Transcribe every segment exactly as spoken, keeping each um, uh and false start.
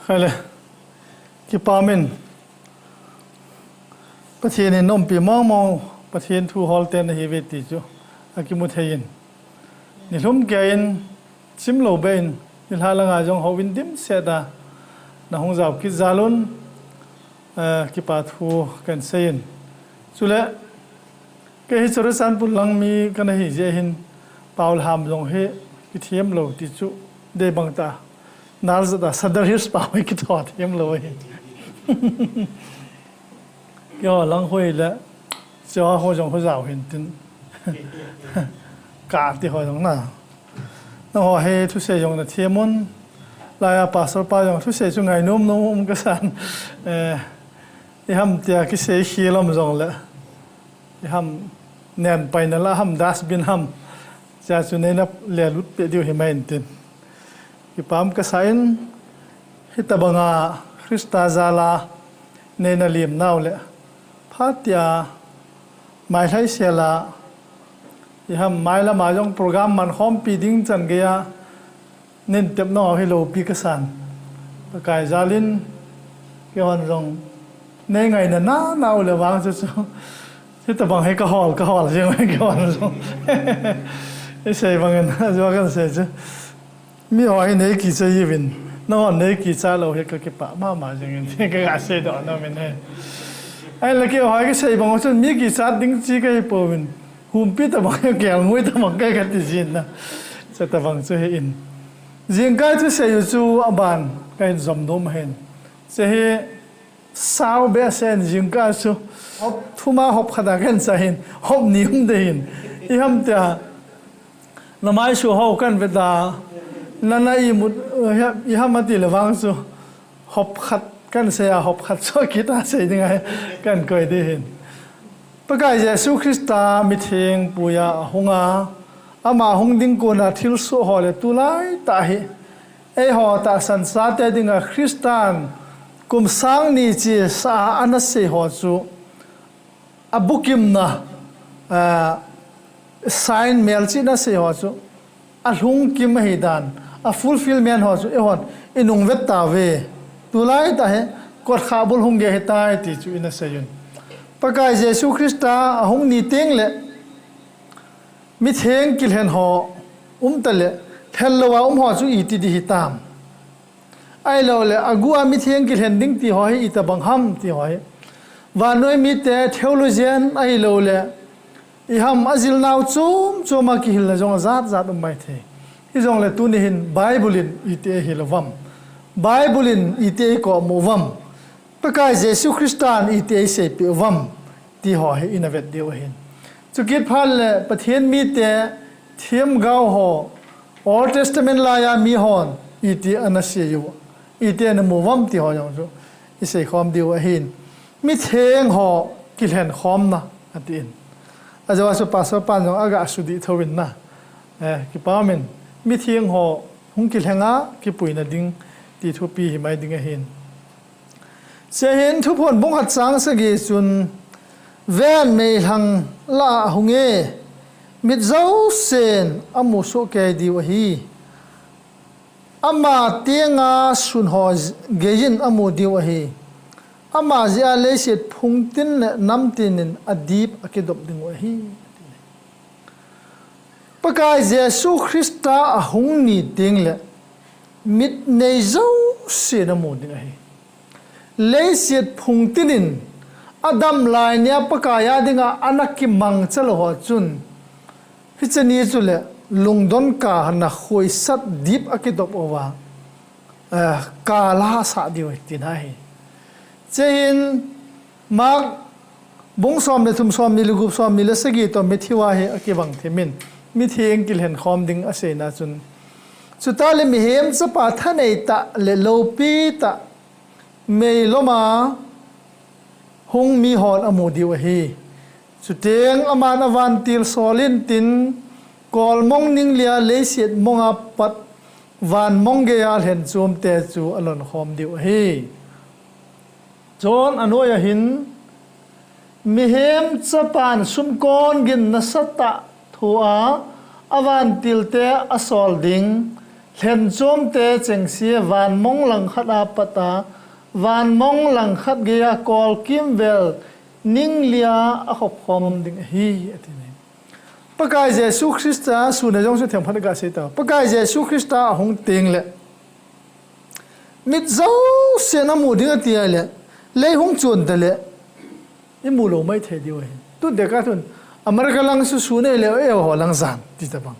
Khaile, kipamin, Pathen in nompi mong mong, Pathen thu hol te nahi ve ti chu akimu thei in, nilhum kei in, chim lo be in, nilha langa jong hou in dimset a nahung jao kit jal un, eh, kipa thu kan sei in. Chule, kei hi Churachandpur lang mi kana hi jeh hin, Paulham jong hi kithem lo ti chu dei bang ta. Nal jat a Sadar Hills pau hi kitho them lo hi. Keiho lang hoi le, chewa ho jong ho jao hin tin. Ka ti ho jong na. Nangho hi thusei jong nathem un. Laiya pastor pa jong thusei chu ngainom nom um kasan. Eh, iham tia kisei khel um jongle, iham nen paina la ham, dustbin ham, chea chu neina lelut peh diu himai intin. Kipah um kasa in, hitabanga Christa jal a neina lim nau le, phat tia mailhai sel a, iham mailama jong program man khompi ding chan geiya, nin tep nau hi lopi kasan. Pakai jal in, keihon jong, nei ngaina nana u le vang chu chu. Hitabang hi kahol, kahol jeng u hi keihon jong. Isei bang in, ajou kan sei chu. Miho hi nei kicha jiuvin, nahon nei kicha lou hi kakipah mama jeng in, kaga sei doh nom in hi. Ahinla keiho kisei bang u chun mi kichat ding chi kahi pouvin. Humpi tabang, kelngoi tabang kei kati jin na. Chutabang chu hi in. Jingkah thusei u chu aban kahin jom nom ahin. Chu hi sao behseh in jingkah chu. Hop thum a hop khat a kahin cha hin. Hop ni um de hin. Iham tia. Namai su ho kahin vet a. Nana imut, iham ati le vang chu. Hop khat kahin sei a, hop khat chu akit a sei ding ahi, kahin koi ding ahin. Pakai Jesu Christa mitheng puiya ahung a, ama hung ding kona thilsoh ho le tulai tah hi, eiho tahsan chate dinga Christan kum sang ni chesa a ana sei ho chu, abukimna, ah, sign melchihna sei ho chu, alhungkim ahi dan, a fulfillment ho chu, eihon, inung vet tauve. Tulai tah hi, kotkhah bul hung gei ahitai ti chu ina sei un. Pakai Jesu Christa ahung ni teng le, mitheng kilhen ho, um ta le, lhen lou a um ho chu iti ding hitam. Ahilou le, agu a mitheng kilhen ding ti ho hi, itabang ham ti ho hi. Vannoi mite, theologian ahilou le, iham ajil nau chom chom a kihilna jong ajat jat um mai thei. Hijongle tuni hin Bible in iti eihil uvam. Bible in iti eikohmu uvam. Pakai Jesu Christan iti eiseipeh uvam. Ti ho hi ina vet diu ahin. Chukit phat le Pathen mite themgao ho Old Testament laiya mihon iti ana sei u, iti ana mu uvam ti ho jong chu isei khom diu ahin. Mitheng ho kilhen khomna atin. Ajou a chu pastor pan jong aga sudih thou in na. Eh, kipah um in. Mitheng ho hung kilhenga kipuina ding ti thupi himai ding ahin. Chuin Thuphon bung khat chang sagi chun, ven, meilhang lah a ahung e, mit jousen amu soh kei diu ahi. Ama tenga sun ho geiyin amu diu ahi. Ama jeh a leiset phungtin le namtin in adip akidop diu ahi. Pakai Jesu Christa ahung ni teng le mit nei jousen amu ding ahi. Leiset phungtin in adam lai nia Pakai a dinga ana kimangcha lou ho chun, hiche ni chu le lungdon kah a na khoisat dip akidop uva, eh, kah la sah diu ahi tina ahi. Chuin Mark bung som le thum, som ni le gup, som ni le sagi toh Matthew a hi akibang them in, mitheng kilhen khom ding aseina chun, chutah le Mihem Chapa thanei tah le loupi tah meilom a hung mihon amu diu ahi. Chuteng aman avantil sol intin, kolmong ning lia leiset mong a pat vanmong geiya lhenchom te chu alon khom diu ahi. Chun anoi a hin, Mihem Chapan sumkon gin nasatah thoa avantil te asol ding, Lhenchomte chengse vanmong langkhat a pat a, vanmong langkhat geiya kol kimvel ninglia a khopkhom ding ahi, ati. Pakai Jesu Christa suna jong chu themkhat gasei tao. Pakai Jesu Christa ahung tengle mit jousen amu ding ati ahile, lei hung chun tale, imu lou maithei diu ahi. Tun tekah chun, America lang chu sun ahile, eiho lang jan, ti tabang.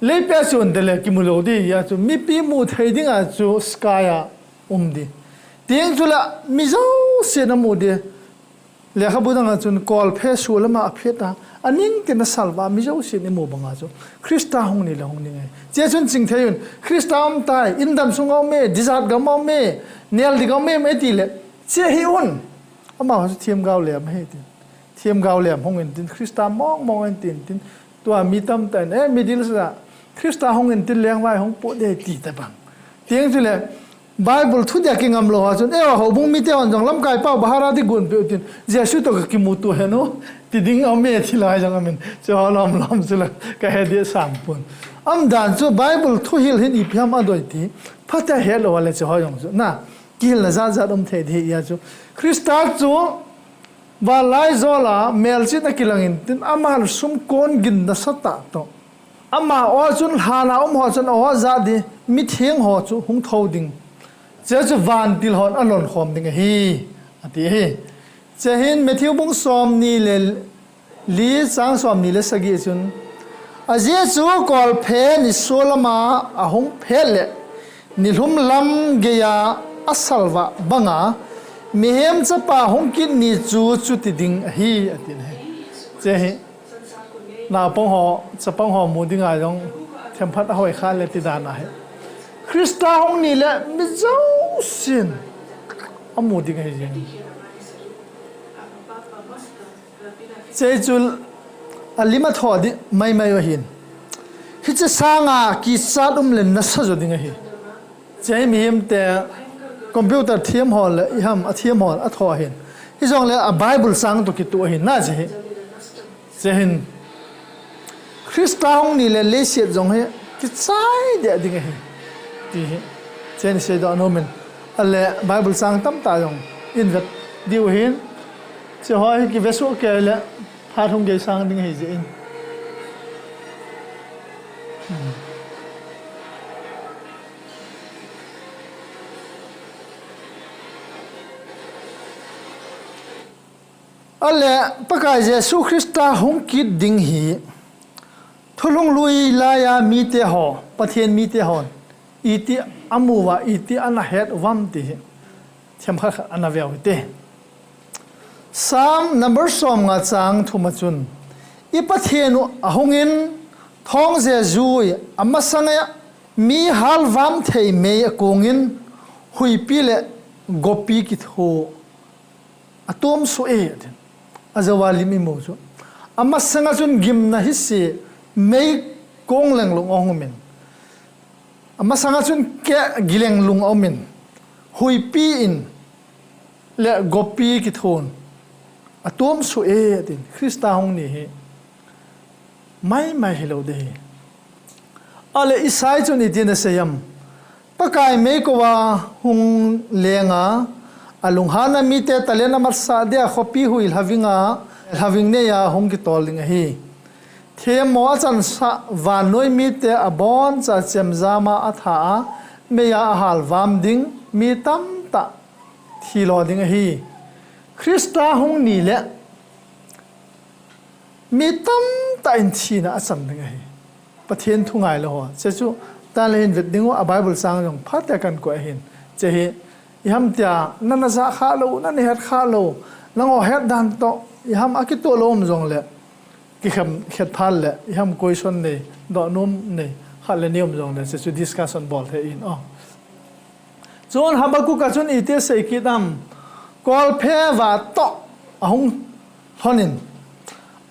Leipi a chun tale, kimu lou ding ahi, hijeh chun mipi mu thei dinga chu sky a um ding. Teng chule, mi jousen amu ding. Lekhabu danga chun kolphe sulama aphet a, aning tin asalvah a, mi jousen imu banga chu Christa hung nile hung ding ahi. Hiche chun chingthei un, Christa aum tai, indam sunga aume, dichat gam aume, nel ding aume, itile, hiche hi un. Amaho chu themgao lem ahi tin. Themgao lem hung intin, Christa mong mong intin tin. Tua mi tamtah in, eh, middle sa, Christa hung intin lengvai hung pot ding ahi ti tabang. Teng chule, Bible thudia kingam lou ho chun, eiho houbung mite hon jong lamkai pao bahara di gon peh u tin, Jesu toh kakimuto hen u, ti ding aume ti lai jong aumin, hicheho lom lom chule kahe dehsam pon. Aumdan chu Bible thuhil hin ipi ham adei ti, phatea helou le hicheho jong chu, na, kihilna jat jat um thei ding ahi chu. Christa chu, vanlaijol a melchihna kilang intin, aman sumkon gin nasatah toh. Amaho chun lhan a um ho chun aho jah ding, mitheng ho chu hung thou ding. Hiche chu vantil hon alon khom ding ahi, ati ahi. Hiche hin Matthew bung somni le li chang somni le sagi chun, ajeh chu kolphe ni sulama ahung phet le, nilhum lam geiya asalvah banga, mihem chapa hung kit ni chu chuti ding ahi, ati ahi. Hiche hi, naopang ho, chapang ho mu dinga jong themkhat ahoi kha le ti dan ahi. Christa hung nile mi jousen amu ding ahi jeng. Hiche chu alim atho ding maimai u ahin. Hiche sanga kichat um le nasa jo ding ahi. Hiche hi mihemte computer them ho le iham athem ho atho ahin. Hijongle a Bible chang toh kitoh ahin na hiche hi. Hiche hin Christa hung nile leiset jong hi kichai deh ding ahi. Ti hi. Hiche hin seidoh nomin. Ahile Bible chang tamtah jong ivet diu ahin. Hicheho hi kive soh kei le phat hung geisang ding ahi jeh in. Ahile Pakai Jesu Christa hung kit ding hi thulhung lui laiya mite ho, Pathen mite hon iti amu uva, iti ana het uvam ti hi themkhat khat ana veu hite. Psalm number somnga chang thum a chun, i Pathen u ahungin, thongje jui amasanga mi halvam thei mei akongin, huipi le gopi kitho atomsoh e, atin. Ajouva lim imu chu, amasanga chun gimna hise, meikong lenglung ahung umin, amasanga chun keh gilenglung aumin, huipi in le gopi kithon atomsoh e, atin. Christa hung ni hi maimai hilou ding ahi. Ahile Isai chun itin asei em? Pakai meikouva hung lenga, alunghanna mite talent amatsah dia khopi hui lhavinga, lhaving neiya hung kitol ding ahi. Themmo achansah vannoi mite aboncha chemjama atha a, meiya ahalvam ding mi tamtah thilo ding ahi. Christa hung nile mi tamtah in thina acham ding ahi. Pathen thu ngailou ho. Hiche chu tanle hin vet dingu, a Bible chang jong phatea kahin koi ahin. Hiche hi iham tia, nana jah khalou, nana het khalou, nangho het dan toh iham akitoh lou um jongle, kikhem khet phat le iham question nei, dohnom nei khat le nei um jongle, hiche chu discussion bol thei in o. Chun Habakkuk a chun iti asei kit em? Kolphe vah toh ahung lhonin,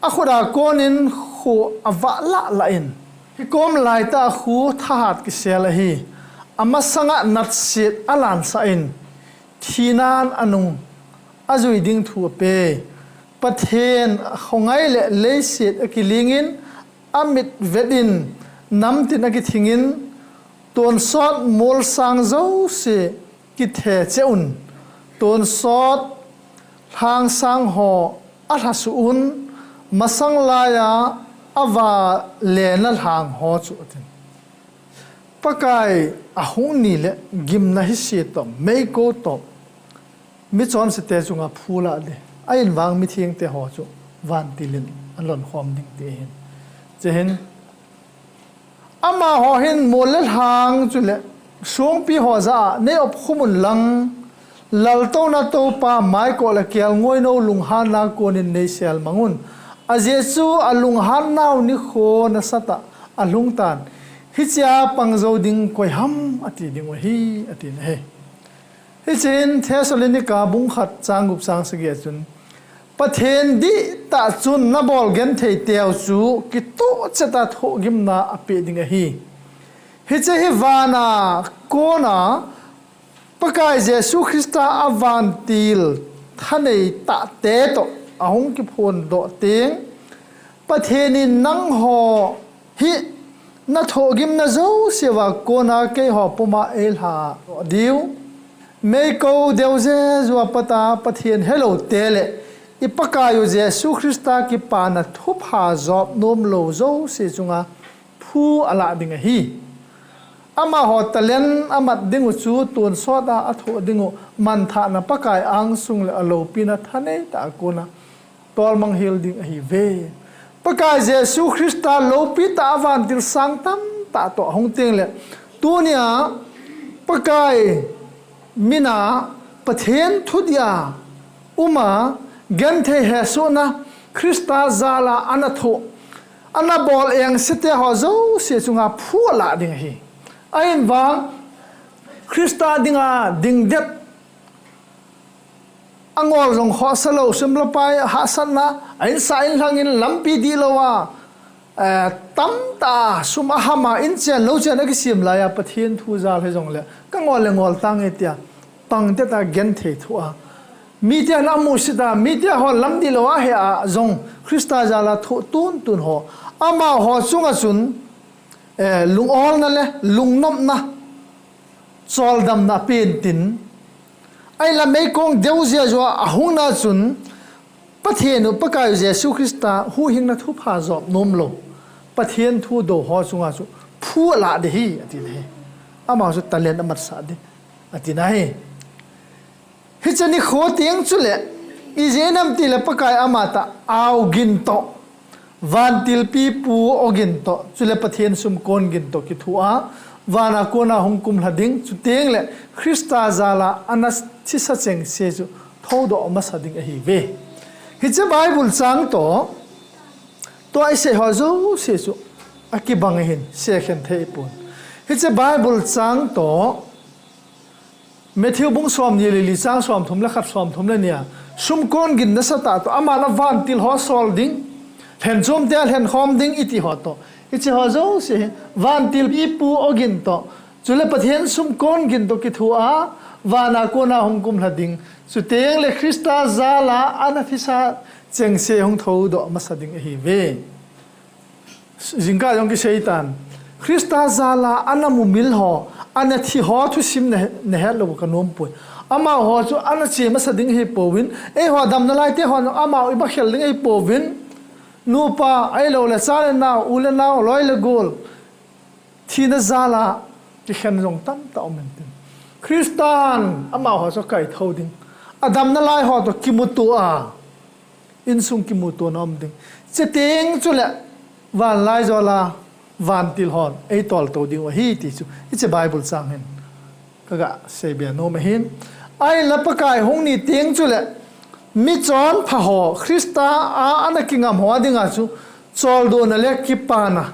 akhut a konin kho avah lah lah in, hikom laitah a kho thahat kisel ahi. Amasanga natset alansah in, thinan anung ajui ding thu apei. Pathen khongai le leiset akilingin, amit vet in, namtin akithingin, Tonsot molsang jouse kithe cheh un, tonsot lhangsang ho alhasuh un, masang laiya avalena lhang ho chu atin. Pakai ahung ni le gimna hise toh, meiko toh, michonsete chunga phu alah ding. Ahin vang mithengte ho chu vantil in alon khom ding ti ahin. Chehin, amaho hin mol le lhang chule songpi ho jah a nei opkhum un lang, laltouna Toupa maikoh le kelngoinou lunghanna konin nei selmang un. Ajeh chu alunghan nau nikho nasatah alhung tan, hichea pang jou ding koi ham ati ding u ahi, atin ahi. Hichun Thessalonica bung khat chang gup chang sagi a chun, Pathen dihtah chun nabol genthei teu chu kitoh chet a thohgimna apeh ding ahi. Hiche hi vana kona Pakai Jesu Christa a vantil thanei tahte toh ahung kiphondoh teng, Pathen in nangho hi nathohgimna jouse uva kona keiho puma eilha diu. Meiko deujeje jou a pat a Pathen helou te le i Pakai u Jesu Christa kipana thupha jop nom lou jouse chunga phu alah ding ahi. Amaho talent amat ding u chu tonsot a athoh ding u manthahna Pakai angsung le aloupina thanei tah a kona tolmang hel ding ahiuve. Pakai Jesu Christa loupi tah a vantil sang tamtah toh ahung teng le, tunia Pakai mina Pathen thudih a um a, genthei hesohna Christa jal a ana thoh, ana bol engsete ho jouse chunga phu alah ding ahi. Ahin vang Christa dinga dingdet, angol jong khohsa lou, sum le pai hahsatna, a insa inlhang in lampi dihlou a, eh, tamtah a sum aham a, inchen louchen a kisem laiya Pathen thu jal hijongle, ka ngol le ngol tange tia pangdet a genthei thoh a, mite ana musit a, mite ho lam dihlou a he a jong Christa jal a thoh tuntun ho, amaho chunga chun, eh, lungolna le lungnopna, choldamna apen tin, ahinla meikong deujeje a ahungna chun, Pathen u Pakai u Jesu Christa huhhingna thupha jop nom lou, Pathen thu dou ho chunga chu phu alah ding ahi, ati ahi. Amaho chu talent amatsah ding, ati ahi. Hiche nikho teng chule, ijeh inem itile Pakai amatah aogin toh, vantil pipu ogin toh, chule Pathen sumkon gin toh kithoa, vana kona hung kumlha ding, chutengle Christa jal a ana thisa chengse chu thoudoh masa ding ahiuve. Hiche Bible chang toh, tua isei ho jouse chu akibang ahin, seikhen thei pon. Hiche Bible chang toh, Matthew bung somni le li chang somthum le khat, somthum le ni a, sumkon gin nasatah toh, aman avantil ho asol ding, lhenchomte alhenkhom ding iti ho toh, hiche ho jouse hi vantil pipu ogin toh, chule Pathen sumkon gin toh kithoa, vana kona hung kumlha ding, chutengle Christa jal a ana thisa chengse hung thoudoh masa ding ahiuve. Jingkah jong kiseitan, Christa jal a ana mumil ho, ana thi ho thusim na, nahet lou kanom poi. Amaho chu ana che masa ding ahipouvin, eiho damna laite hon amaho ibakhel ding ahipouvin, nupa ahiloule cha le nao, u le nao, loi le gol, thina jal a kikhen jong tamtah um intin, Christan amaho chu akaithou ding, adamna lai ho toh kimuto a, insung kimutona um ding. Chuteng chule vanlaijol a vantil hon eitoltou diu ahi ti chu hiche Bible chang hin kaga seibe nom ahin. Ahinla Pakai hung ni teng chule michonpha ho, Christa a ana kingam ho dinga chu choldona le kipana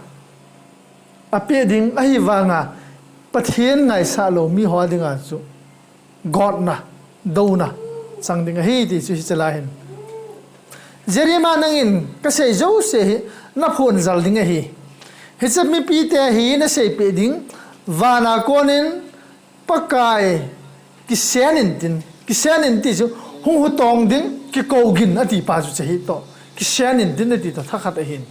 apeh ding ahivanga, Pathen ngaisah lou miho dinga chu gotna, douna chang ding ahi ti chu hiche lai hin. Jeremiah, nangin kasei jouse hi naphonjal ding ahi. Hiche mipite hi naseipeh ding, vana konin Pakai kisen intin, kisen in ti chu hung hutong ding, kikou gin atipa chu hiche hi toh, kisen intin ati toh thakhat ahin.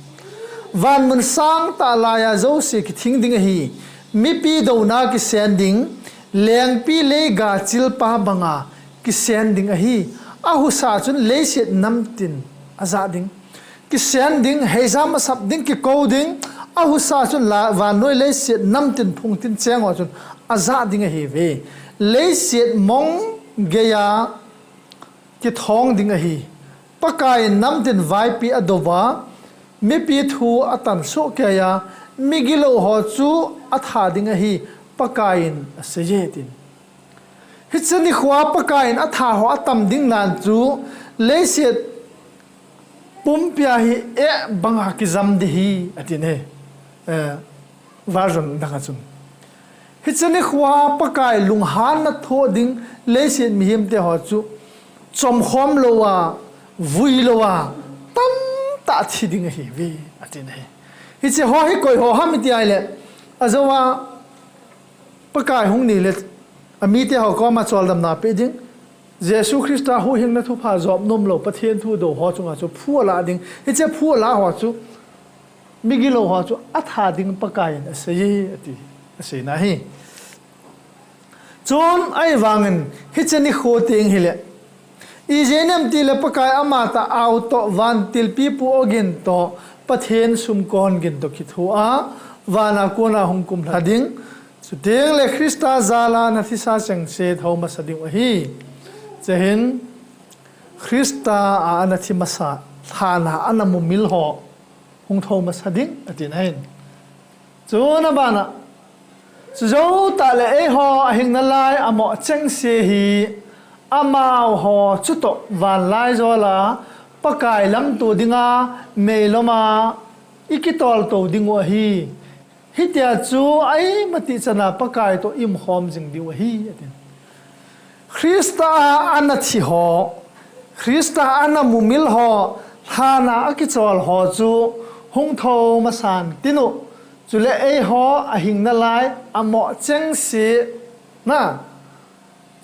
Vanmun sangtah laiya jouse kithing ding ahi. Mipi douna kisen ding, lengpi lei gachilpa banga kisen ding ahi. Ahusa chun leiset namtin ajah ding. Kisen ding, heijam asap ding, kikou ding, ahusa chun la, vannoi leiset namtin phungtin cheng ho chun ajah ding ahiuve. Leiset mong geiya kithong ding ahi. Pakaiyin namtin vaipi adouva, mipi thu atansoh keiya, migilou ho chu atha ding ahi, Pakaiyin aseiye tin. Hiche nikhoa Pakaiyin atha ho atam ding nan chu, leiset pumpia hi eh banga kijam ding ahi, atin ahi. Eh, version danga chun. Hiche nikhoa Pakai lunghanna thoh ding leiset mihemte ho chu chomkhom louva, vui louva, tamtah thi ding ahiuve, atin ahi. Hiche ho hi koi ho ham iti ahile, ajouva Pakai hung nile, amite ho koma choldamna pe ding, Jesu Christa huhhingna thupha jop nomlou, Pathen thudou ho chunga chu phu alah ding. Hiche phu alah ho chu, migilou ho chu atha ding Pakaiyin aseiye, ati, aseina ahi. Chun ahivangin, hiche nikho teng hile, ijeh inem itile Pakai amatah a-u toh vantilpipu ogin toh, Pathen sumkon gin toh kithoa, vana kona hung kumlha ding, chutengle Christa jala ana thisa chengse thou masa diu ahi. Chehin, Christa a ana thi masa, lhana ana mumil ho hung thou masa ding, atin ahin. Chuna bana, chujou tahle eiho ahing nalai amoh chengse hi, amaho chutoh vanlaijola, Pakai lamto dinga, meiloma ikitoltou diu ahi. Hitia chu aimatih chana Pakai toh iumkhom jing diu ahi, atin. Christa a ana thi ho, Christa a ana mumil ho, lhana akichol ho chu hung thou masan tinu. Chule eiho ahing nalai amoh chengse na.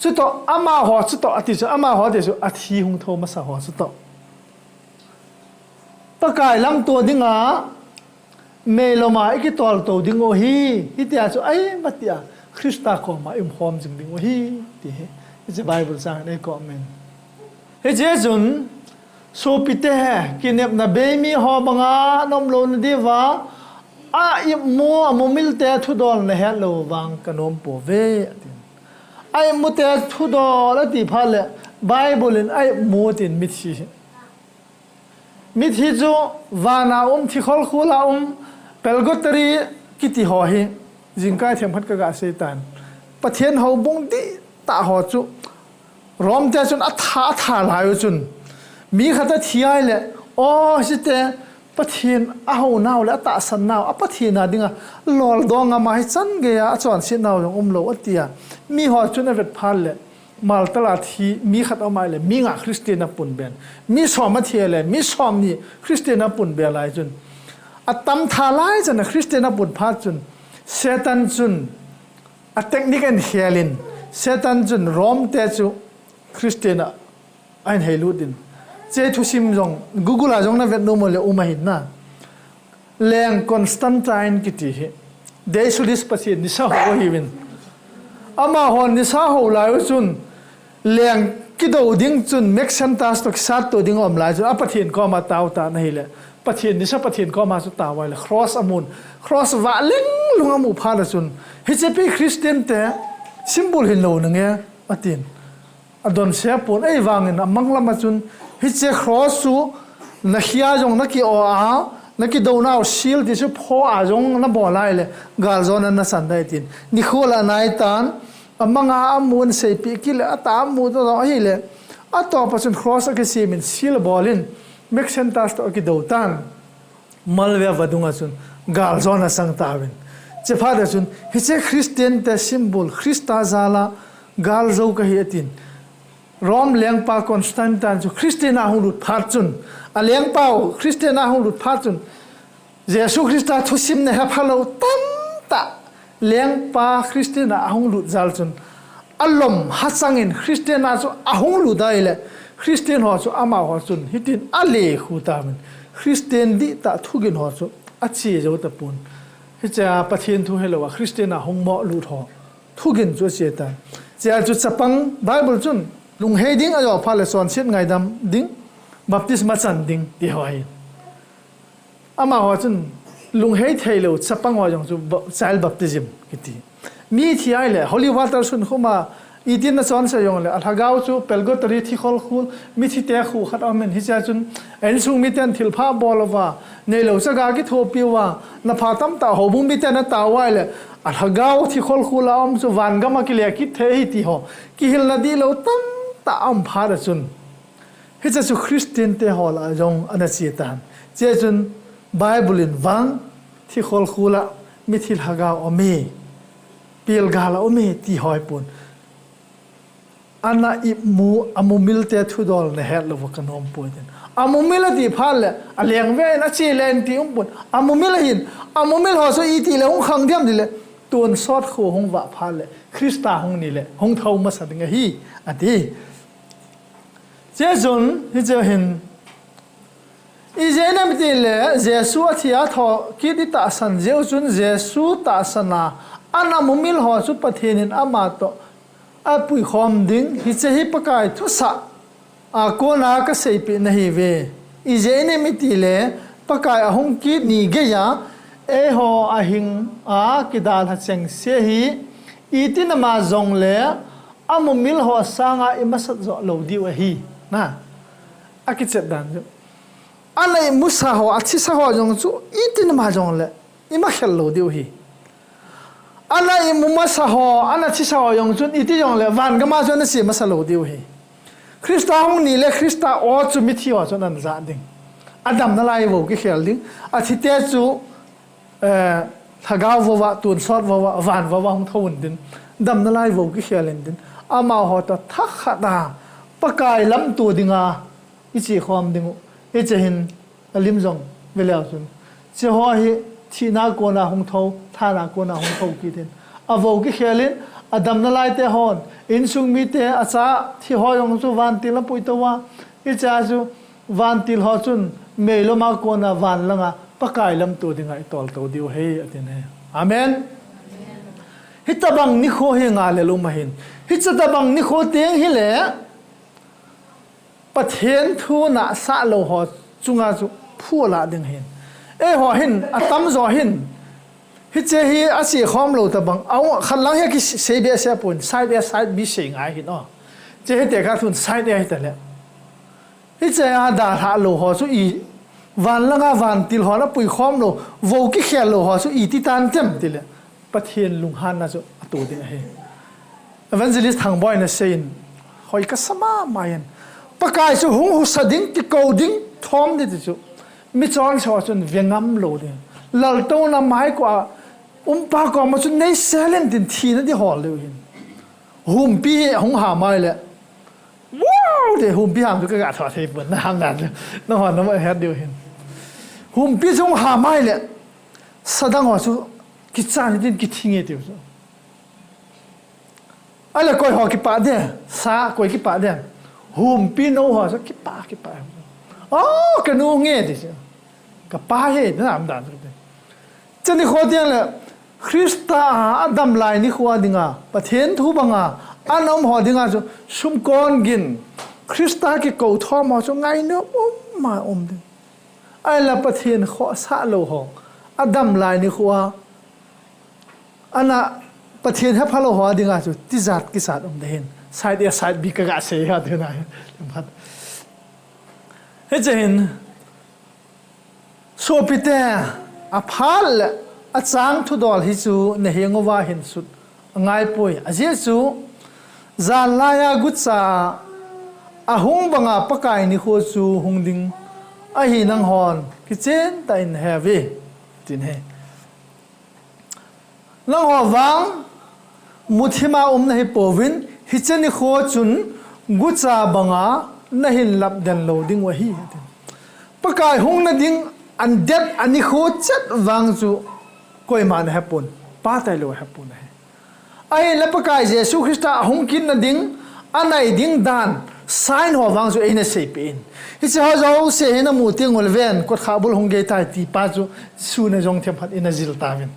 Chutoh amaho chutoh ati chu, amaho ati chu athi hung thou masa ho chutoh. Pakai lamto dinga, meiloma ikitoltou diu ahi, hitia chu aimatih a Christa koma iumkhom jing diu ahi, ti hi, hiche Bible chang in eikomin. Hiche chun, sopite, kinepna beimi ho banga nomlou nadiuva, a-imu, amumilte thudol nahet lou vang kanompouve, atin. A-imute thudol ati phat le, Bible in a-imu tin mithi. Mithi chu vana um, thi kholkhula um, purgatory kiti ho hi, jingkah themkhat kaga seitan. Pathen houbung dihtah ho chu, Rome te chun atha, atha laiu chun, mi khat athi ahile, o, hichete, Pathen ahounau le atahsannau, a Pathen a dinga, loldo ngam ahi, chan geiya achonsetnau jong umlou, atia. Miho chun avet phat le, Maltala thi mi khat aum ahile, mi nga Christian a punben. Mi som athi le, mi somni Christian a punbe lai chun. Atam tha lai chana Christian a pun phat chun, Satan chun, a technique ahin khelin, Satan chun Rome te chu Christian a ahin heilut in. Hiche thusim jong, Google a jong navet nom uleh um ahin na. Leng Constantine kiti hi, Deisolis Pathen nisa hou ahiuvin. Amahon nisa hou laiu chun, leng kidou ding chun, Maxentius toh kisatto ding aum lai chun, a Pathen koma tao tan ahile, Pathen nisa Pathen koma chu tao ahile, cross amun, cross vah lenglung amu phat a chun, hiche pi Christian te symbol hilou nange, atin. Adonse pon, ahivangin amang lama chun, hiche cross chu nakhia jong naki-o a, nakidounau seal ti chu pho a jong nabol ahile, galjona nasan ding ahi tin. Nikho la anaitan, amanga amun seipeh kit le, atah amu toh ahile, atopa chun cross akisemin seal abolin, Maxentius toh akidou tan. Malve vadunga chun galjona asang tauvin. Hiche phat a chun, hiche Christian te symbol, Christa jala galjou kahi atin. Rome lengpa Constantine chu Christian a hung lut phat chun, alengpau Christian a hung lut phat chun, Jesu Christa thusim na hephalou tamtah lengpa Christian a ahung lut jal chun, alom hachangin Christian a chu ahung lut ahile, Christian ho chu amaho chun hitin alekhu tauvin, Christian dihtah thugin ho chu ache jou tapon. Hichea Pathen thu hilou a Christian a hung moh lut ho thugin chu ache tan. Chea chu chapang Bible chun lunghei ding ajo phat le chonset ngaidam ding, baptisma chan ding ti ho ahi. Amaho chun lunghei theilou chapang ho jong chu ba-, child baptism kiti. Mi thi ahile holy water sunkhum a, itin nachonse jongle, alhagao chu purgatory thi kholkhul, mithi te khu khat aum in, hichea chun a insung miten thilpha bol uva, neilou chaga kithopi uva, napha tamtah houbung miten atao uva ahile, alhagao thi kholkhul a um chu vangam a kile kit thei ahi ti ho kihilna dihlou tamtah aum phat a chun, hiche chu Christian te ho lah a jong ana che tan. Chea chun Bible in vang thi kholkhul a mithi lhagao aume, pilgal a aume ti ho ahipon, ana imu, amumil te thudol nahet lou uva kanom poi tin. Amumil ati phat le, aleng ve in ache le in ti umpon. Amumil ahin, amumil ho chu iti le hung khang diam tile, tonsot kho hung vah phat le, Christa hung ni le hung thou masa ding ahi, ati. Chea chun, hichea hin, ijeh inem itile, Jesu athi a thokit itahsan jeh u chun, Jesu tahsan a ana mumil ho chu Pathen in amatoh apuikhom ding, hiche hi Pakai thusah a kona kaseipeh nahiuve. Ijeh inem itile, Pakai ahung kit ni geiya eiho ahing a kidalha chengse hi, itin ama jongle, amumil ho sanga imasat joh lou diu ahi. Na, akichet dan chu, ana imusa ho, athisa ho jong chu itin ama jongle imakhel lou diu ahi. Ana imu masa ho, ana thisa ho jong chun iti jongle vangam a chu ana che masa lou diu ahi. Christa hung ni le Christa o chu mithi ho chun ana jah ding. Adamna lai vou kikhel ding. Athi te chu, eh, lhagao vou a, tonsot vou a, van vou a hung thou un tin, damna lai vou kikhel in tin, amaho toh thakhat a Pakai lamto dinga iche khom ding u. Hiche hin alim jong ve leu chun, hiche ho hi thina kona hung thou, lhana kona hung thou kit in, avou kikhel in, adamna lai te hon insung mite, acha thi ho jong chu vantil a apui tou a, hichea chu vantil ho chun meilom a kona van langa Pakai lamto dinga itol tou diu ahi, atin ahi. Amen. Hitobang nikho hi ngalel um ahin. Hitobang nikho teng hile Pathen thu nasah lou ho chunga chu phu alah ding ahin. Eiho hin, atamjo hin, hiche hi ache khom lou tobang, a, khat lang hi kisei behseh pon, side A, side B sei ngai ahin o. Hiche hi tekah thun side A hita le. Hichea dalhah lou ho chu i, van langa vantil hon apui khom lou, vou kikhel lou ho chu iti tan tem tile, Pathen lunghanna chu ato ding ahi. Evangelist Thangboi in asei in, hoi kasa mama in, Pakai chu hung husa ding, kikou ding, thom ding ti chu, michonse ho chun ve ngam lou ding. Laltouna mai kua umpa koma chun nei sel in tin thina di hol diu ahin. Humpi hi hung ham ahile, wow, ti, humpi ham chu kaga tho thei pon, naham dan chu, nahon nahet diu ahin. Humpi chu hung ham ahile, sadang ho chu kichan tin kithi nge tiu chu. Ahile koi ho kipah dem, sa koi kipah dem? Humpi nou ho chu kipah, kipah. O, kanu nge ti chu, kapa hi, naham dan chu. Hiche nikho teng le, Christa a adam lai nikho a dinga, Pathen thu banga ana um ho dinga chu sumkon gin, Christa kikou thom ho chu ngainom um ma um ding. Ahile Pathen khohsah lou ho, adam lai nikho a, ana Pathen hepha lou ho dinga chu tijat kisat um ding ahin. Side A, side B kaga sei ha tina ahi. Hiche hin, sopite, aphat le achang thudol hi chu nahenguva hin sut angaipoi. Ajeh chu, janlaiya gucha ahung banga Pakai nikho chu hung ding ahi nanghon kichen tah in naheuve, tin ahi. Nangho vang muthima um nahipouvin, hiche nikho chun gucha banga nahin lapden lou dingu ahi, ati. Pakai hungna ding adet anikho chet vang chu koima nahepon, Pa tailou ahepon ahi. Ahinla Pakai Jesu Christa ahung kitna ding, anai ding dan, sign ho vang chu eina seipeh in. Hiche ho jouse hi namu teng uleh ven, kotkhah bul hung geitai ti pa chu, sun a jong themkhat ina jil tauvin.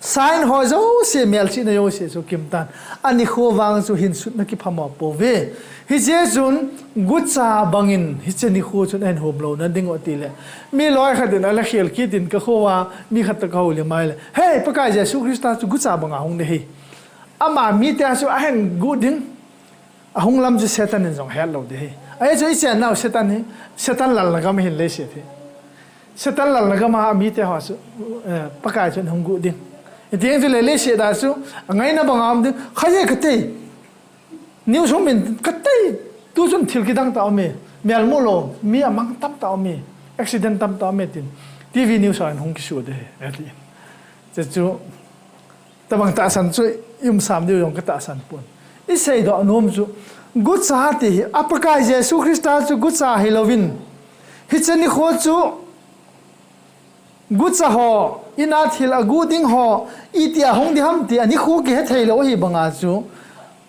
Sign ho jouse, melchihna jouse chu kimtan. Anikho vang chu hinsutna kiphamo pouve. Hiche chun gucha bangin hiche nikho chun ahin hom louna ding u tile, mi loi khat in ala khel kit in kakho a mi khat toh kahoulim a ahile, "Hei, Pakai Jesu Christa chu gucha banga hung ding ahi. Ama mite chu ahin gu ding, ahung lam chu Satan in jong ahet lou ding ahi. Ahi chu ichen nau Satan hi, Satan lalna gam ahin leiset hi. Satan lalna gam a mite ho chu, eh, Pakai chun hung gu ding." Iti jeng chule leiset a chu angaina banga um ding. Khaje katei. News hung min katei. Tu chun thil kidang tah um e. Mel mu lou mi amang tamtah um e. Accident tamtah um e tin T V news a hung kisu ding ahi, ati. Chuchu Tabang tahsan chu i um sam diu jong ka tahsan pon. I seidoh nom chu, gucha ti hi, a Pakai Jesu Christa chu gucha hilouvin, hiche nikho chu gucha ho, in a thil agu ding ho, iti a hung ding ham ti, anikho kihethei lou ahi banga chu,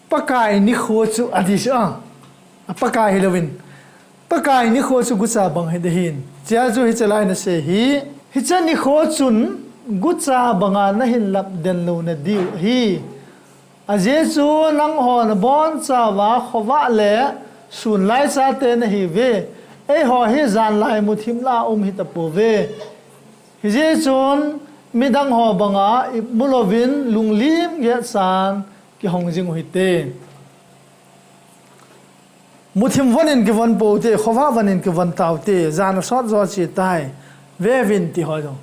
Pakai nikho chu ati chu a, a Pakai hilouvin, Pakai nikho chu gucha bang hiding ahin. Chea chu hiche lai nasei hi, hiche nikho chun gucha banga nahin lap den louna diu ahi. Ajeh chu nangho nabonchauva khovah le sunlai chate nahiuve. Eiho hi janlai muthim lah a um hitapouve. Hijeh chun midang ho banga ipmu louvin lunglim geh chan kihong jing uhite. Muthim von in kivon poute, khovah von in kivon taute, jan asot jo chetai, veuvin ti ho jong.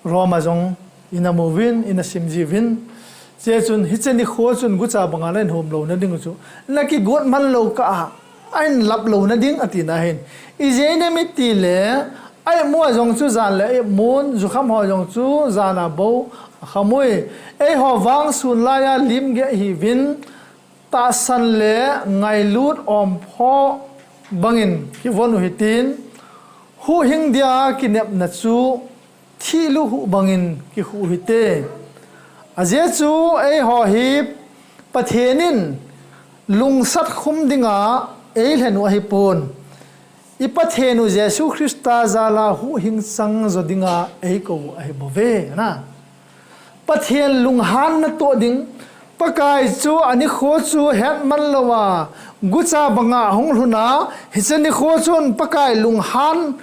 Roma jong, ina muvin, ina simjiuvin. Chea chun, hiche nikho chun gucha banga nahin hom louna ding u chu, nakigot man lou kah a, ahin lap louna ding atina ahin. Ijeh inem itile, a imu a jong chu jan le a imun, jukham ho jong chu jan a bou akham ui. Eiho vang sunlai a lim geh ihiuvin, tahsan le ngailut omphoh bangin kivon u hitin, huhhing dia kinepna chu thihlu huh bangin kikhuh uhite. Ajeh chu eiho hi Pathen in lungsat khum dinga eilhen u ahipon, i Pathen u Jesu Christa jala huhhing chang jo dinga eikou u ahibouve, ana. Pathen lunghanna toh ding, Pakai chu anikho chu hetman louva, gucha banga ahung lhun a, hiche nikho chun Pakai lunghan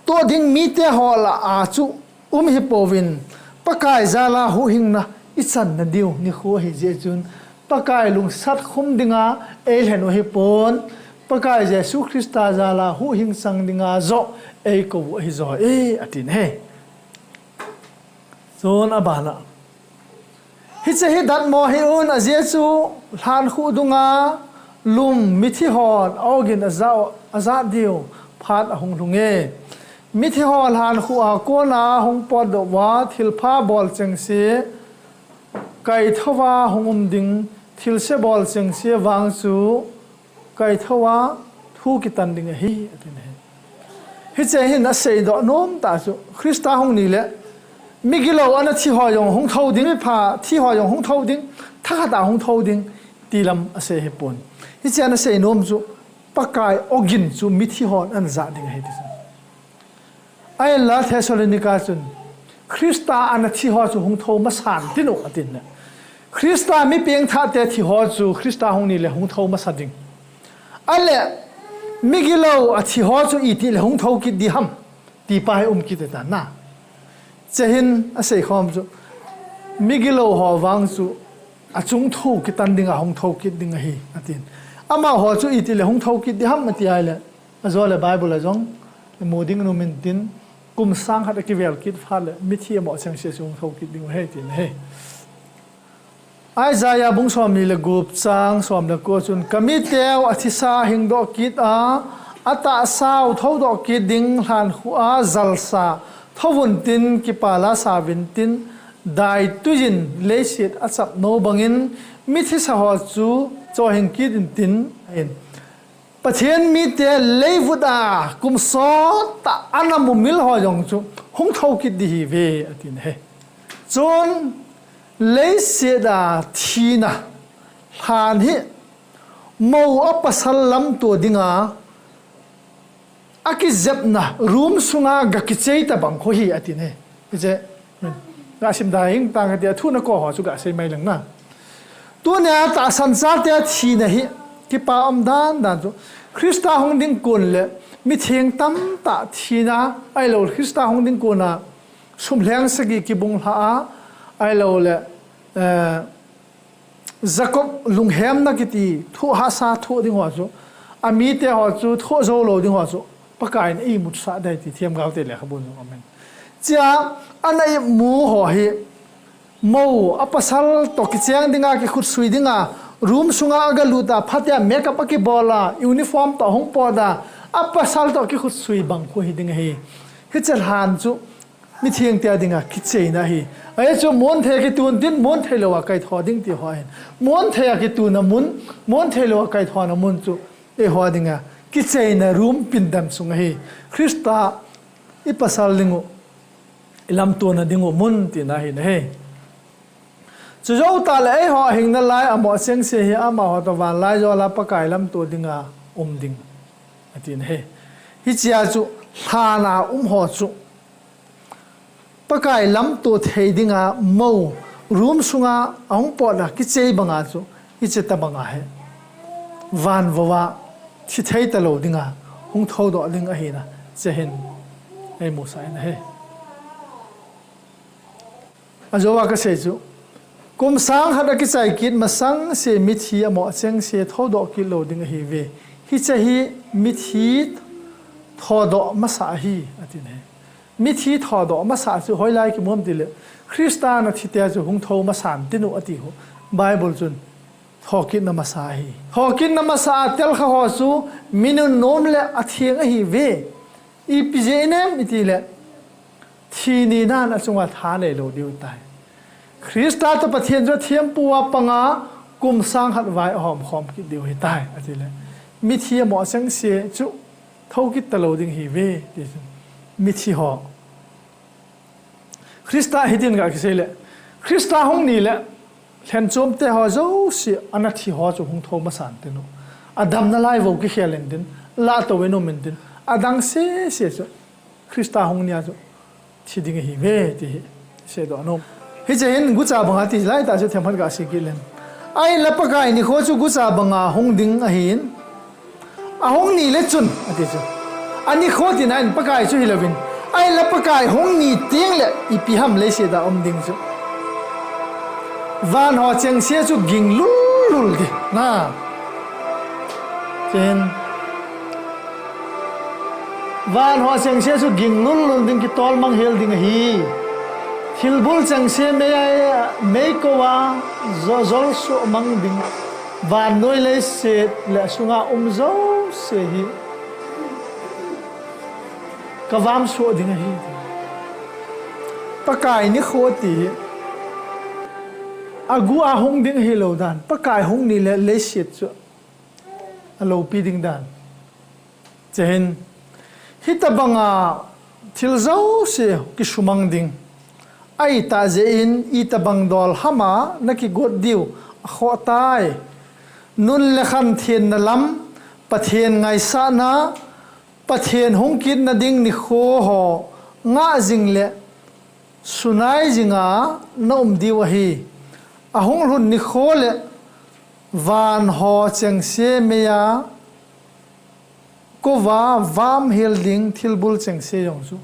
toh ding mite ho lah a chu um hipouvin, Pakai jala huhhingna ichanna diu nikho ahijeh chun, Pakai lungsat khum dinga eilhen u ahipon, Pakai Jesu Christa jala huhhing chang dinga joh eikou u ahijoh e, atin ahi. Chun abana, hiche hi datmo hih un, ajeh chu lhankhuh dunga lum mithi hon a-ogin ajah, ajah diu phat ahung lhung e. Mithi ho lhankhuh a kona hung potdoh uva thilpha bol chengse kaithouva hung um ding, thilse bol chengse vang chu kaithouva thu kitan ding ahi, atin ahi. Hiche hin aseidoh nom tah chu, Christa hung nile, migilou ana thi ho jong hung thou ding, mipha thi ho jong hung thou ding, thakhat a hung thou ding, ti lam asei ahipon. Hiche ana sei nom chu, Pakai ogin chu mithi hon ana jah ding ahi ti chu. Ahinla Thessalonica chun, Christa ana thi ho chu hung thou masan tin u, atin le. Christa mi pengthahte thi ho chu Christa hung nile hung thou masa ding. Ahile, migilou athi ho chu itile hung thou kit ding ham, ti pa hi um kit e tan na. Chehin aseikhom chu, migilou ho vang chu achung thu kitan dinga hung thou kit ding ahi, atin. Amaho chu itile hung thou kit ding ham ati ahile, ajole Bible a jong imu ding um intin, kum sang khat akivel kit phat le mithi amoh chengse chu hung thou kit ding u ahi, tin ahi. Isaiah bung somni le gup chang som le ko chun, kamiteu athisa hingdoh kit a, atahsau thoudoh kit ding lhankhuh a jalsa, thouvun tin, kipala sauvin tin, daitui in leiset achap nou bangin, mithisa ho chu chohhing kit intin, ahin. Pathen mite leivut a kum sottah ana mumil ho jong chu hung thou kit ding ahiuve, atin ahi. Chun leiset a thina lhan hi mou a pasal lamto dinga akijepna room sunga ga kichei tabang khu ahi, atin ahi. Hiche, Ga sim da hing tang kati a thu na ko ho chu ga sei mai lang na. Tunia tahsan chate thina hi kipa um dan dan chu Krista hung ding kon le mitheng tamtah thina ahilou Krista hung ding kona sum lheng sagi kibung lha a ahilou le, eh, Jacob lunghemna kiti thoh hahsa thoh ding ho chu, amite ho chu thoh jou lou ding ho chu, Pakaiyin eimutsah ding ahi ti Themgao te lekhabun jong amen. Chia, ana imu ho hi, mou, apasal toh kicheng dinga, kikhutsui dinga, room sunga agalut a, phatea makeup akibol a, uniform toh ahung pot a, apasal toh kikhutsui bang khu hi ding ahi. Hiche lhan chu, mitheng te dinga kicheina ahi. Ahi chu mun thei a kitun tin, mun thei lou a kaitho ding ti ho ahin. Mun thei a kituna mun, mun thei lou a kaithona mun chu eiho dinga kicheina room pindam sung ahi. Krista ipasal ding u, ilamtona ding u mun tina ahi nahi. Chujou tah le eiho hing nalai amo chengse hi amaho toh vanlaijol a Pakai lamto dinga um ding atina ahi. Hichea chu lhan a um ho chu Pakai lamto thei dinga mou, room sunga ahung pot a kichei banga chu, hiche tabanga hi van vou a thi thei talou dinga hung thoudoh ding ahina, hiche hin eimusah in ahi. Ajou a kasei chu, kum sang khat akichai kit masang se mithi amo chengse thoudoh kit lou ding ahiuve. Hiche hi mithi thoudoh masa ahi, atina ahi. Mithi thoudoh masa chu hoilai kimu ham tile, Krista in athite chu hung thou masan tin u ati u. Bible chun thokitna masa ahi. Thokitna masa a telkha ho chu mi nunnom le atheng ahiuve. Ipi jeh inem itile, thi ninan achunga tha neilou diu ahitai. Krista toh Pathen chu athempu a panga kum sang khat vai ahom khom kit diu ahitai, atile. Mithi amo chengse chu thoukit talou ding ahiuve, ti chu. Mithi ho. Krista hitin ga kisei le. Krista hung ni le. Lhenchom te ho jouse, ana thi ho chu hung thou masan tin u. Adamna lai vou kikhel intin. Lato in um intin. Adang sese chu. Krista hung nia chu. Thi ding ahiuve, ti hi. Seidoh nom. Hiche hin gucha banga ti lai tah chu themkhat ga sei kit leng. Ahinla Pakai nikho chu gucha banga hung ding ahin. Ahung ni le chun, ati chu. Anikho tina in Pakai chu hilouvin. Ahinla Pakai hung ni teng le ipi ham leiset a um ding chu. Van ho chengse chu ging lul lul ding. Na. Chen. Van ho chengse chu ging lul lul ding, kitol mang hel ding ahi. Thilbul chengse mei a, mei kouva, jo-, jol suh mang ding. Vannoi leiset le asunga um jouse hi kavam suh ding ahi. Pakai nikho ti hi. Agu a hung ding ahilou dan. Pakai hung ni le leiset chu aloupi ding dan. Chehin, hitabanga thil jouse kisumang ding. Ahitah jeh in, itabang dol hama nakigot diu akhoh tai. Nun le khan thenna lam, Pathen ngaisahna, Pathen hung kitna ding nikho ho ngah jing le sunai jinga na um diu ahi. Ahung lhun nikho le van ho chengse mei a kouva vam hel ding thilbul chengse jong chu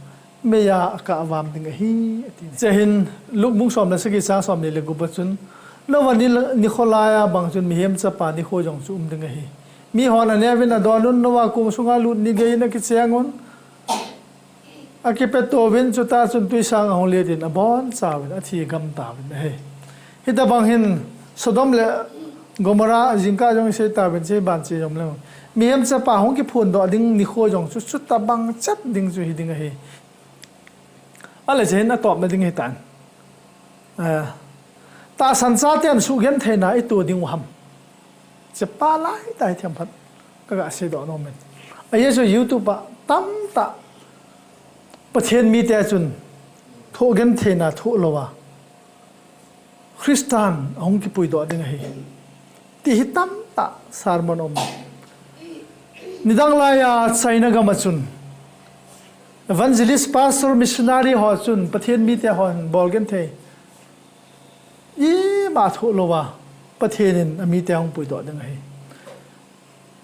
mei a akah vam ding ahi, ati. Chehin Luke bung som le sagi chang som ni le gup a chun, Noah ni, nikho laiya bang chun mihem chapa nikho jong chu um ding ahi. Mihon aneuvin adonun, Noah kong sunga Lut ni geiyin akichengun, akipetouvin, chutah chun twisang ahung letin abonchauvin athi gam tauvin ahi. Hitabang hin Sodom le Gomorrah jingkah jong isei tauvin, chei ban chei jom leng. Mihem chapa hung kiphondoh ding nikho jong chu, chutabang chet ding chu hiding ahi. Ahile chehin atopna ding hitan. Eh, tahsan chaten sugentheina ito diu ham? Chepa lai tah hi themkhat kaga seidoh nomin. Ajeh chu YouTube a tamtah Pathen mite chun thohgentheina thoh louva Christan ahung kipuidoh ding ahi. Ti hi tamtah sermon um. Nidang laiya China gam a chun evangelist, pastor, missionary ho chun Pathen mite hon bolgenthei ima thoh louva Pathen in amite ahung puidoh ding ahi.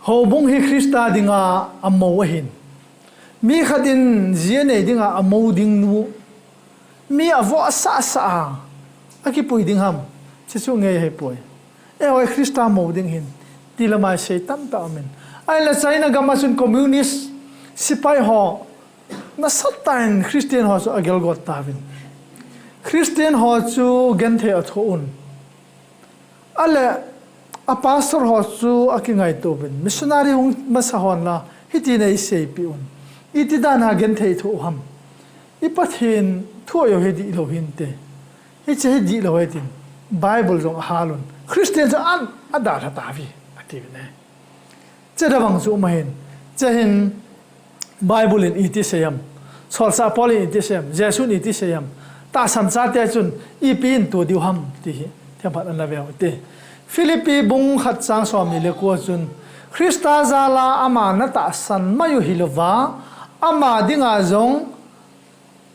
Houbung hi Christa dinga amou ahin. Mi khat in ji anei dinga amou ding nu. Mi avoh asah sah a akipui ding ham. Chuchu ngei ahipoi. Eiho hi Christa mou ding ahin. Ti lamai sei tamtah aumin. Ahile China gam a chun communist sepai ho nasatah in Christian ho chu agelgot tauvin. Christian ho chu genthei athoh un. Ahile a pastor ho chu akingaito uvin. Missionary hung masa hon la, hitin eiseipeh un. Iti dan a genthei thoh u ham. I Pathen thu ahi dihlou hinte. Hiche hi dihlou ahi tin. Bible jong ahal un. Christian chu an, adalha tauve. Atiuvin ahi. Chuche tobang chu um ahin. Chuche hin Bible in iti sei ham. Solchah Paul in iti sei ham. Jesu in iti sei ham. Tahsan chate chun ipi in tu diu ham ti hi themkhat ana veu hite. Philippi bung khat chang somni le ko a chun, Christa jal a ama natahsan mai u hilouva, ama dinga jong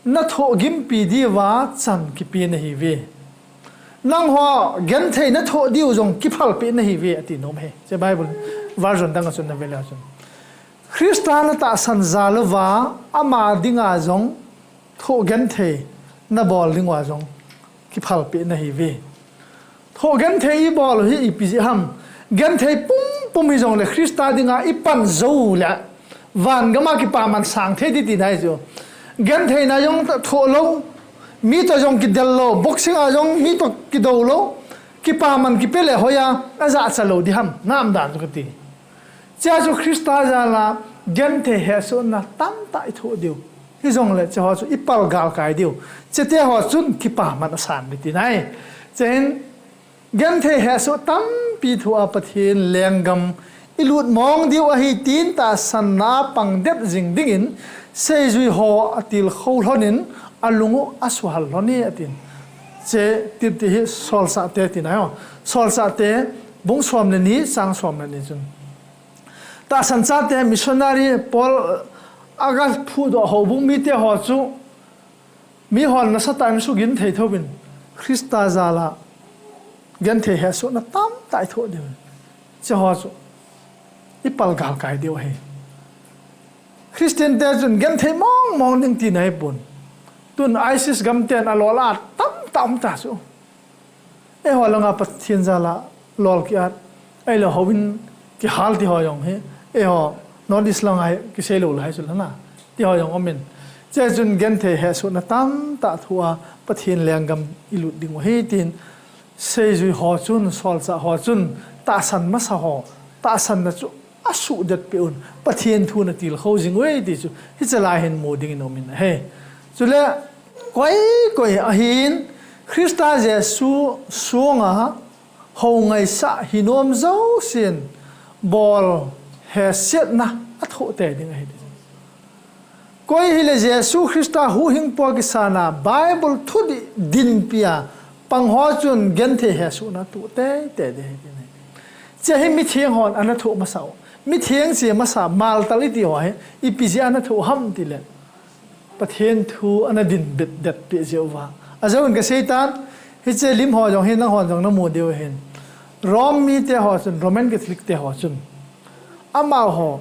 nathohgimpi diuva chan kipe nahiuve. Nangho genthei nathoh diu jong kiphalpeh nahiuve, ati nom ahi. Chuche Bible version dang a chun nave le chun, Christa natahsan jal uva, ama dinga jong thoh genthei nabol diuva jong kiphalpeh nahiuve. Thoh genthei ibol u hi ipi jeh ham. Genthei pumpum hijongle Christa dinga ipan jou le van gam a kipaman sang thei ding tina ahi chu. Gentheina jong thoh lou, mi toh jong kidel lou, boxing a jong mi toh kidou lou, kipaman kipe le hoiya ajachat lou ding ham, ngam dan chu kati. Chuche chu Christa jal a genthei hesohna tamtah ithoh diu. Hijongle chuche ho chu ipal galkai diu. Chuche te ho chun kipaman asan ding tina ahi. Chuche hin genthei hesoh tampi thoh a Pathen lenggam ilut mong diu ahi tin tahsanna a pang det jing dingin seijui ho atilkhou lhonin alung u asuhal lhon e atin. Chuche titi hi Solchahte tina ahi. Solchahte bung som le ni chang som le ni chun. Tahsan chate missionary Paul aga phudoh houbung mite ho chu mihon nasatah in sugenthei thouvin Christa jal a genthei hesohna tamtah ithoh diu. Chuche ho chu ipal galkai diu ahi. Christian te chun genthei mong mong ding tina ahipon. Tun ISIS gam ten alol a tamtah um ta chu. Eiho langa Pathen jal a lol ki-at, ahilou houin kihal ti ho jong hi, eiho North East langa hi kisei lou lai chu lana, ti ho jong umin. Chuche chun genthei hesohna tamtah thoh a Pathen lenggam ilut diu ahi tin, seijui ho chun, solchah ho chun, tahsan masa ho, tahsanna chu asuhdet peh un, Pathen thu natilkhou jing uve ti chu, hiche lai hin mu dingin umin ahi. Chule, koi koi ahin, Christa Jesu sunga hou ngaisah hinom jousen bol hesetna athoh tei ding ahi. Koi hile Jesu Christa huhhingpu a kisana Bible thudih dinpia pang ho chun genthei hesohna atoh tei tei ding ahi. Chuche hi mitheng hon ana thoh masa u. Mitheng che masa maltal iti ho hi, ipi jeh a ana thoh ham tile, Pathen thu ana dinbit det peh jeh uva. Ajouvin kasei tan, hiche lim ho jong hi nanghon jong namu diu ahin. Rome mite ho chun, Roman Catholic te ho chun, amaho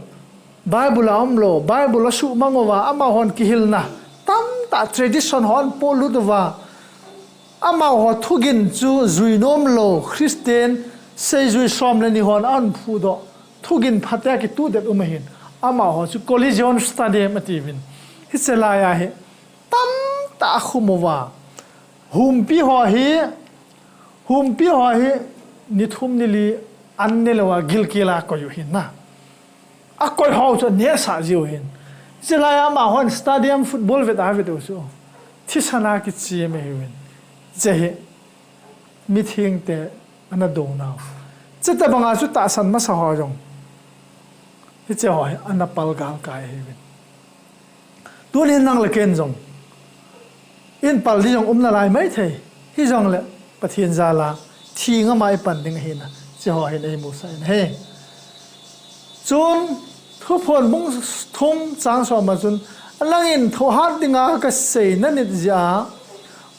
Bible a umlou, Bible asuhmang uva, amahon kihilna tamtah tradition ho ahin polut uva, amaho thugin chu juinom lou Christian seijui som le ni hon ahin phudoh, thugin phatea kituhdet um ahin, amaho chu collision stadium atiuvin. Hiche laiya hi tamtah akhum uva, humpi ho hi, humpi ho hi ni thum ni li an nelouva gilkel a akoi u ahin na. Akoi ho chu anehsah jiu ahin. Hiche laiya amahon stadium football vet a avet u chu thisan a kichem ahiuvin. Hiche hi mithengte ana dounau. Chuche tobanga chu tahsan masa ho jong hiche ho hi ana palgalkai ahiuvin. Tunin nang le ken jong, eipal ding jong um nalai maithei. Hijongle Pathen jal a thi ngam a ipan ding ahina, hiche ho hin eimusah in ahi. Chun, Thuphon bung thum chang som a chun, nangin thohhat dinga kasei nanit jeh a,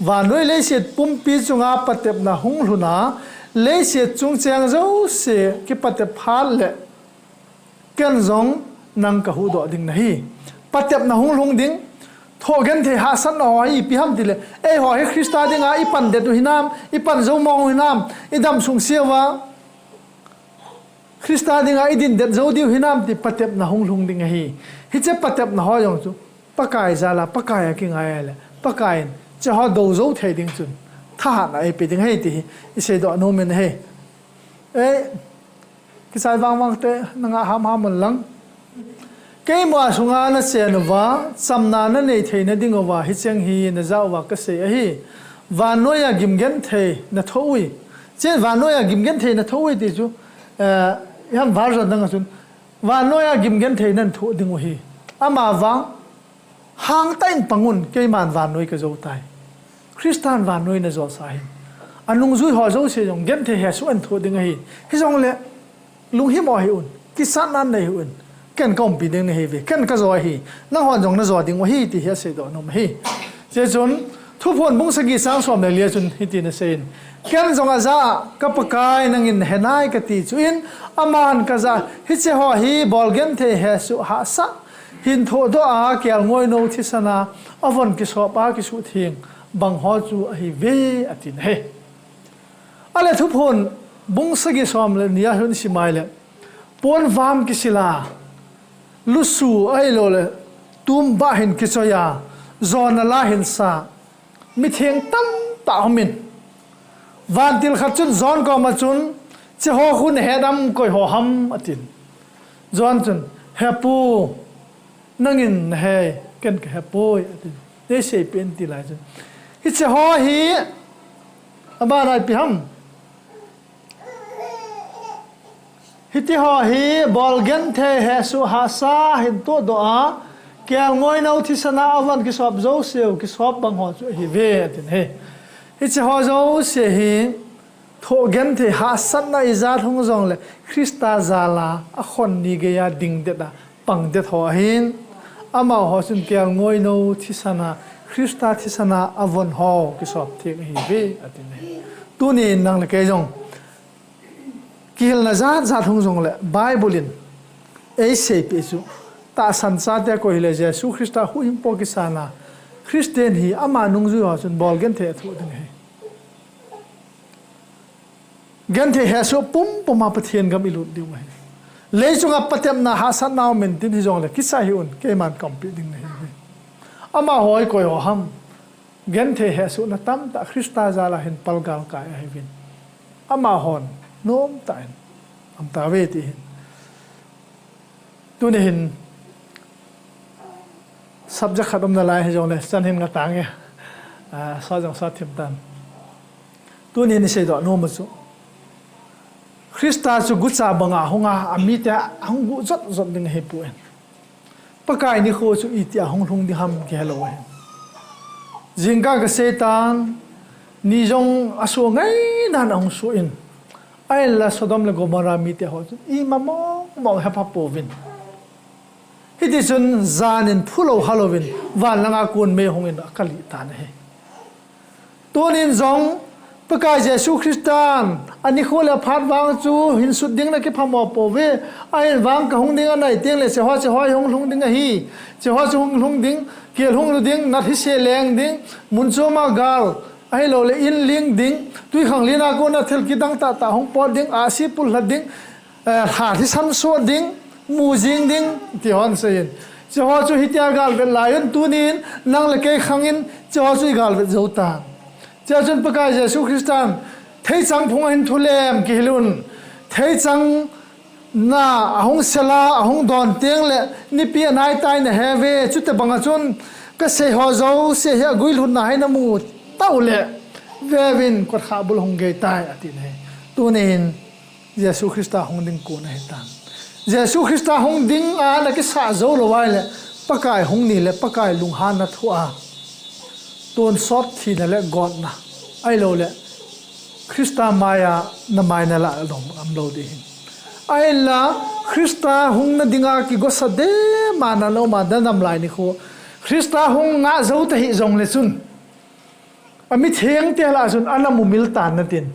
Vannoi leiset pumpi chunga patepna hung lhun a, leiset chung cheng jouse kipatep phat le, ken jong nang kahuhdoh ding nahi. Patepna hung lhung ding, thoh genthei hahsatna ho hi ipi ham tile, eiho hi Christa dinga i pan det u hinam, i pan jou mong u hinam, i dam sung siuva, Christa dinga i din det jou diu hinam ti patepna hung lhung ding ahi. Hiche patepna ho jong chu Pakai jal a, Pakai a kingai a le, Pakai in hiche ho do jou thei ding chun thahatna eipe ding ahi ti hi i seidoh nom in ahi. Ei, kisai vangvang te, na ngah hamham un lang. Keima sunga na chen uva, chamna na nei theina ding uva, hicheng hi na ja uva ka sei ahi. Vannoi a gim genthei na thoh ui. Chen vannoi a gim genthei na thoh ui ti chu, eh, i ham version dang a chun, vannoi a gim genthei nan thoh ding u ahi. Ama vang, hangtah in pang un, keiman vannoi ka jou tai. Christan vannoi na jot sa hin, a nungjui ho jouse jong genthei hesoh in thoh ding ahi. Hijongle, lunghimo hih un, kisatna nei hih un, ken ka umpi ding nahi ve, ken ka jo ahi, nanghon jong na jo ding u ahi, ti hi a seidoh nom ahi. Hiche chun, Thuphon bung sagi chang som le li a chun, hitin asei in, ken jong ajah a, ka Pakai nangin na he nai kati chu in, aman ka jah a, hiche ho hi bol genthei hesoh hahsat, hin thohdoh a, kelngoinou thisan a, avon kisop a, kisuhtheng bang ho chu ahi ve, atin ahi. Ale Thuphon bung sagi som le ni a hin i sim a le, ponvam kisil a, lusu ahilou le, tumbah hin kichoi a, jona la hin sa, mitheng tamtah um in. Vantil khat chun John koma chun, hiche ho khu na het am, koi ho ham, atin. John chun, He Pu, nangin na he, ken ka he poi, atin. Nei seipeh in ti lai chun, hiche ho hi, abana ipi ham. Hiti ho hi, bol genthei hesoh hahsat hin thohdoh a, kelngoinou thisan a avon kisop jouseu, kisop bang ho chu ahi ve, atin ahi. Hiche ho jouse hi, thoh genthei hahsatna ijat hung jongle, Christa jal a, akhon ni gei a ding det a, pang det ho ahin, amaho chun kelngoinou thisan a, Christa thisan a avon ho kisop theng ahi ve, atin ahi. Tunin nang le kei jong, kihilna jat jat hung jongle, Bible in eiseipeh chu, tahsan chate koi hile Jesu Christa huhhingpu kisan a, Christian hi ama nungjui ho chun bol genthei athoh ding ahi. Genthei hesoh pumpum a Pathen gam i lut diu ahi. Leichunga patepna hahsatna um in tin hijongle kisa hih un, keiman ka umpi ding nahi ve. Amaho hi koi ho ham. Genthei hesohna tamtah Christa jal a hin palgal kai ahiuvin, amahon nomtah in um tauve ti hin. Tuni hin subject khat um nalai hijongle chan hin nga tange. Ah, sa jong sa thim tan. Tuni hin i seidoh nom u chu, Christa chu gucha banga hunga, amite ahung guh jot jot ding ahipoi. Pakai nikho chu itia hung lhung ding ham kihelou ahi. Jingkah kasei tan, ni jong asoh ngaidan ahung soh in, ahinla Sodom le Gomorrah mite ho chun ima mong mong hepha pouvin. Hitichun jan in phulou halouvin, van langa kon mei hung in akalih tan ahi. Tunin jong, Pakai Jesu Christan, anikho le aphat vang chu hinsut ding nakiphamo pouve, ahin vang kahung ding anai tengle, hicheho, hicheho hi hung lhung ding ahi, hicheho chu hung lhung ding, kel hung lu ding, nat hise leng ding, mun choma gal, ahiloule in ling ding, twikhanglen a kona thil kidang tahtah hung pot ding, ahsi pullhat ding, eh, lha thisan soh ding, mu jing ding, ti hon seiyin. Hicheho chu hitia galvet laiyun tunin, nang le kei khangin, hicheho chu igalvet jou tan. Hichea chun Pakai Jesu Christan, theichang phung ahin thulem kihilun, theichang na ahung sela, ahung don tengle, nipi anaitai naheuve, chutobanga chun, kaseiho jouse hi aguilhunna hi namu taule, veuvin kotkhah bul hung geitai, atin ahi. Tunin, Jesu Christa hung ding kon ahitan. Jesu Christa hung dinga nakisah jou lou ahile, Pakai hung nile, Pakai lunghanna thoh a, tonsot thina le gotna, ahiloule, Christa maiya namai nalah lom um lou ding ahin. Ahinla, Christa hungna dinga kigosa dema nauma nadamlai nikho, Christa hung ngah jou tahih jongle chun, Amitheng te lah chun ana mumil tan natin.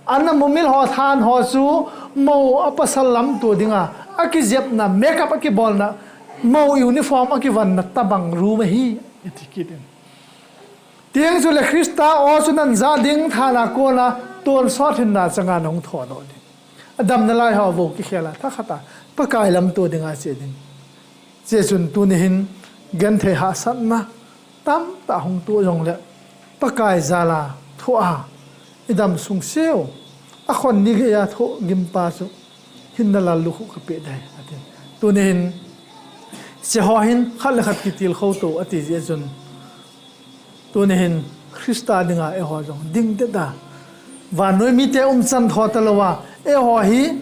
Ana mumil ho than ho chu mou a pasal lamto dinga, akijepna, makeup akibolna, mou uniform akivanna tabang room ahi, iti kit in. Tiang chule Krista o chu nan ja ding than a kona tonsot hinna changa nahung thodoh ding. Adamna lai ho vo kikhel a, thakhat a Pakai lamto dinga che ding. Che chun tuni hin genthei hahsatna tamtah hung to jongle, Pakai jal a thoh a, idam sung seu, akhon ni gei a thoh gimpa chu hinna lallukhuh kapeh ding ahi, atin. Tuni hin, hiche ho hin khat le khat kitilkhou to ati jeh chun, tuni hin Krista dinga eiho jong dingdet a, vannoi mite umchan tho talouva, eiho hi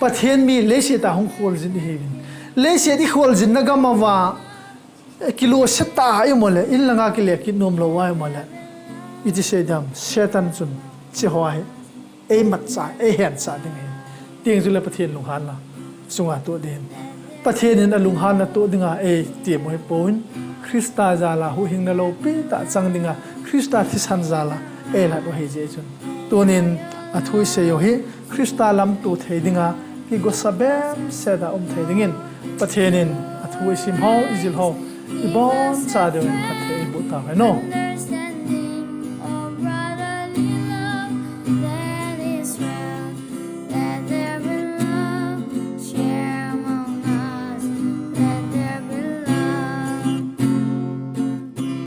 Pathen mi leiset a hung kholjin ihiuvin. Leiset ikholjinna gam uva, kilose tah a ium uleh, in langa kile kit nom louva ium uleh, iti sei ding ham, Satan chun hiche ho hi eimatcha, eihencha ding ahi. Tiang chule Pathen lunghanna chunga toh ding. Pathen in alunghanna toh dinga eitem u hipon, Krista jal a huhhingna loupitah chang dinga, Krista thisan jal a eilat u ahi jeh chun, tunin athu isei u hi Krista lamto thei dinga kigosa bemset a um thei dingin, Pathen in athu isim ho, ijil ho, iboncha diuvin phatthei eiboh tauhen o.